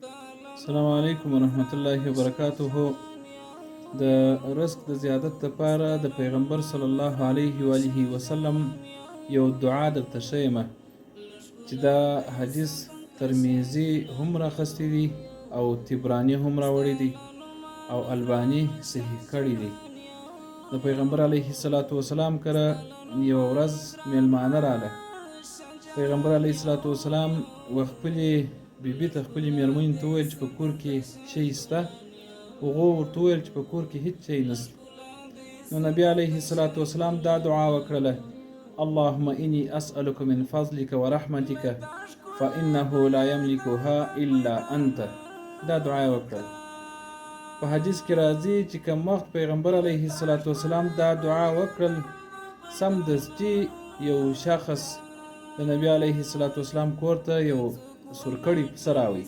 السلام علیکم ورحمت الله وبرکاته. د رزق د زیادت لپاره د پیغمبر صلی الله علیه و آله وسلم یو دعا درته ښیم چې دا حدیث ترمذي هم راخستی دی او تبرانی هم راوړی دی او البانی صحیح کړی دی. د پیغمبر علیه الصلاة والسلام کره یو ورځ میلمانه راله. پیغمبر علیه الصلاة والسلام و خپلې بیبي ته، خپلې میرمنې ته وویل چې په کور کې شی شته؟ هغو ورته وویل چې په کور کې هیڅ شی نشته. نو نبی علیه الصلاة والسلام دا دعا وکړله: اللهم إني أسألك من فضلك ورحمتك فإنه لا يملكها إلا أنت. دا دعا یې وکړه. په حدیث کې راځي چې کوم وخت پیغمبر علیه الصلاة والسلام دا دعا وکړل، سمدستي یو شخص د نبی علیه الصلاة والسلام کور ته یو سور کړی پسه راوی.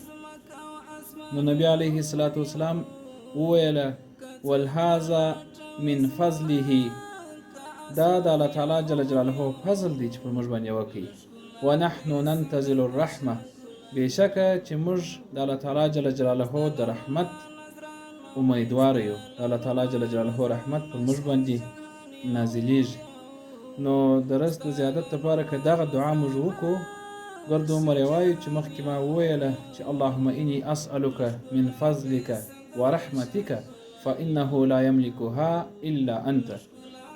نو نبی علیه الصلاة والسلام وویله: ولهذا من فضله، دا د الله تعالی جل جلاله فضل دی چې پر موږ باندې وکړي. ونحن ننتظر الرحمه، بېشکه چې موږ د الله تعالی جل جلاله د رحمت امیدوار یو، د الله تعالی جل جلاله رحمت پر موږ باندې نازلیږي. نو د رزق د زیادت لپاره که دغه دعا موږ وکړو، ګرد عمر یې وایو چې مخکې ما وویله چې اللهم انی اسألک من فضلک ورحمتک فانه لا یملکها الا انت.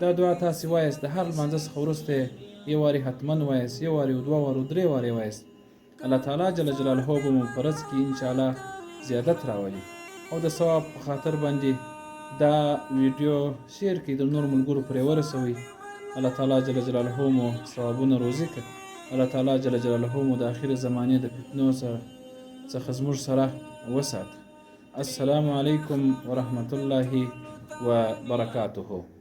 دا دعا تاسې وایاست، د هر لمانځه څخه وروسته یې یو وارې حتما وایاست، یو وارې او دوه وارو درې وارې وایاست. الله تعالی جل جلاله به مو په رزق کې انشاءالله زیادت راولي. او د ثواب په خاطر باندې دا ویډیو شیر کړئ، د نور ملګرو پرې ورسوئ. الله تعالی جل جلاله مو ثوابونه روزي کړه. الله تعالی جل جلاله مو د اخر زمانې د فتنو سره څخه زموږ سره وساته. السلام علیکم ورحمت الله وبرکاته.